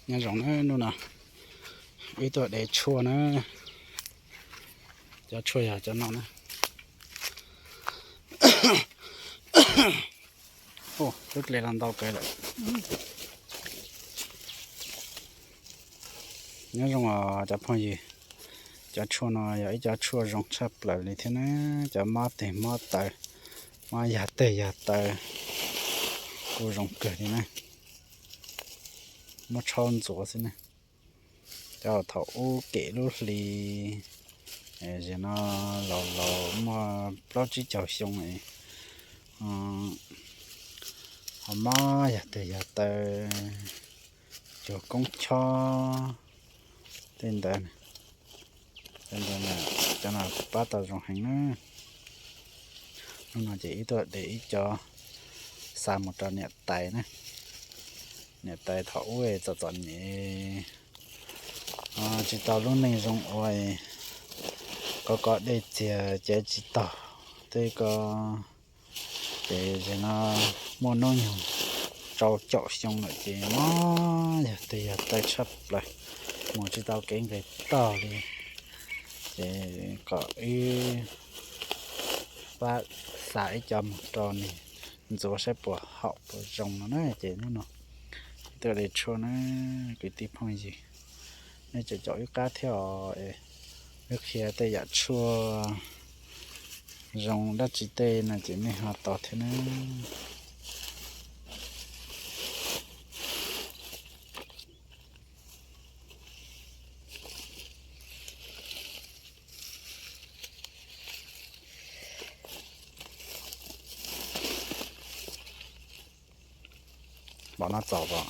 Nyob zoo na, hnub no wb tuaj de tshuaj na. Cov tshuaj yog cov no na. Lub dle los ntau kawg lawm. Nyob zoo os cov phooj ywg, cov tshuaj no yog ib cov tshuaj zoo tshaj plaws li thiab na. Cov mob teg mob taw, mob yag teg yag taw kuj zoo kawg li na. Muab tshaub ntxuav xwb na. Cov thaum ub kem lub hli, zaum no laus laus muaj plaub tsib caug xyoo, ho mob yag teg yag taw, cuag koob chob, tej ntawd. Tej ntawd cov no pab tau zoo heev na. Hnub no ces wb tuaj de ib co xa mus rau niam tais na. Niam tais thaum ub txom txom nyem, tsis tau lub neej zoo ua, kov kov dej txiag cev tsis taug tej ko. Ces zaum no muaj hnub nyoog rau caum xyoo lawm ces mob yag teg yag taw tshaj plaws, mus tsis tau kev nqis taug li. Ces kom wb pab xa ib co mus rau nws ntxuav saib puas haum puas zoo no na. Ces hnub no wb tuaj de tshuaj na, kwv tij phooj ywg, nej caum caum wb qab thiab os. Wb qhia tej yam tshuaj zoo dab tsi tej no ces nej ho tos thiab na. Pom no txaus pom.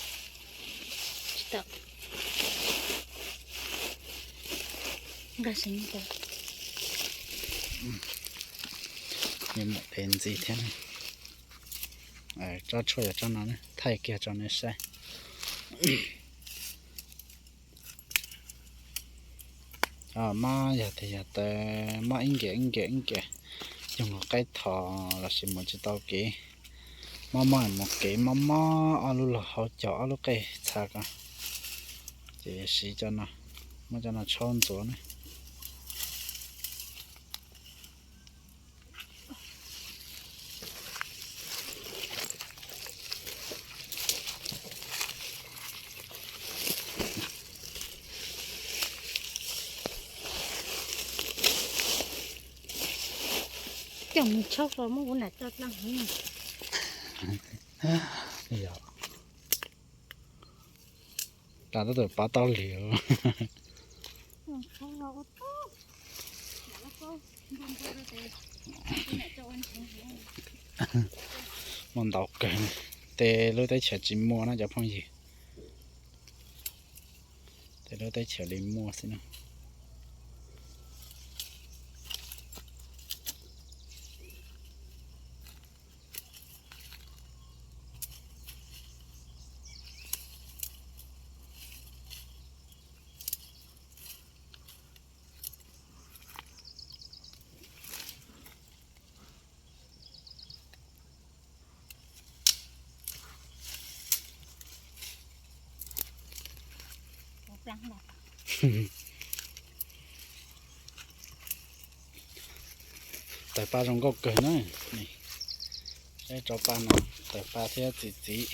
Nqa seev, mus de ntxiv thiab. Tsob tshuaj yog tsob no, thaij kiag rau nej saib. Mob yog tias yog tawv mob ib nkias ib nkias ib nkias, yog mus qaib thos lossis mus tsis tau kev, mob mob mus kev mob mob ob lub log hauv caug ob lub qej txha ko, ces siv cov no, muab cov no tshaub ntxuav na. Coj mus tshauj los muab kuv nam coj tag. Yog tas tab tom pov tau lwm. Muaj ntau kawg, tej lub teb chaws tsis muaj na cov phooj ywg. Tej lub teb chaws li muaj xwb na. Tawg pa zoo nkauj kawg na. Saib tsob pa no, tawg pa thiab txi txiv.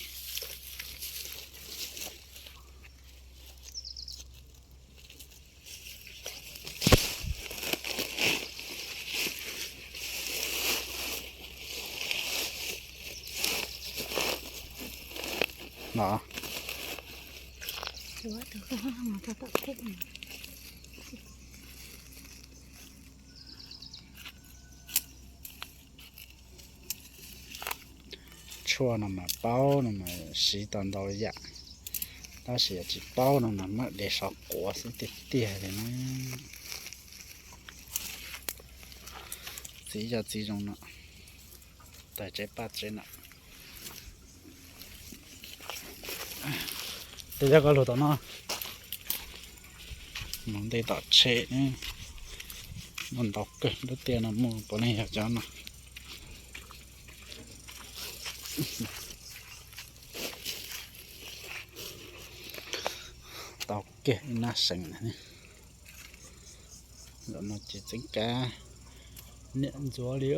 No. Tshuaj no mas paub no mas siv tau ntau yam, tab sis yam tsis paub no mas muab de sov quav xwb tiag tiag li na. Txiv yog txiv zoo no, tawg tsev paj tsev no. Tej cov koj lug tom no, mus ntej tom tshe, muaj ntau kawg lub tiaj no muaj puav leej yog cov no. Tau kiag ib nab seev na. Zaum no ces txeeb kav niam ntxuav li.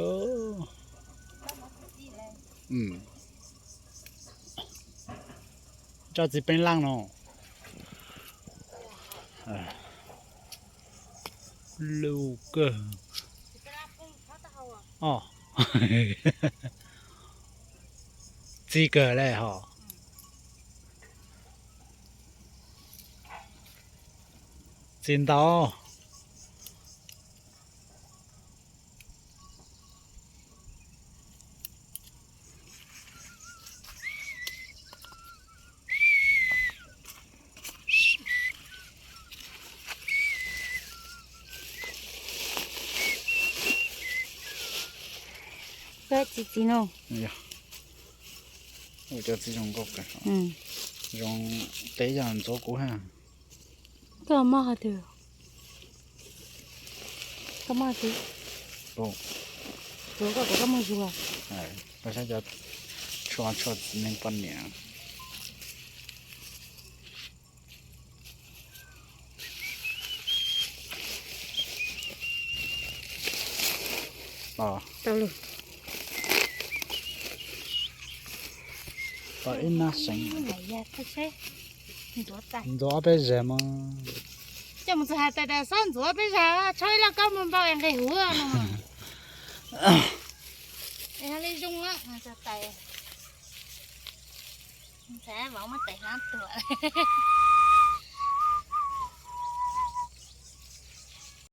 Tso txiv peev laj no. Lub kawg. Txi kawg le hos. Txiv ntau. Peb txiv txiv no. Ua cov txiv zoo nkauj kawg. Zoo, peb yog ntxuav kuv ha. Koj mob qhov twg? Koj mob qhov twg? Tuav koj kom koj muag zuag. Koj saib cov tshuaj tshuaj txiv neej poj niam. Tau lawm. Tau ib nab seev. Ntxuav ob peb zaug mog. Coj mus txog hais tias xob ntxuav ob peb zaug, tshuav ib loj kab mus npau es nqis huv no. Es li zoo, tais, tais vauv muab tais hlab tuag.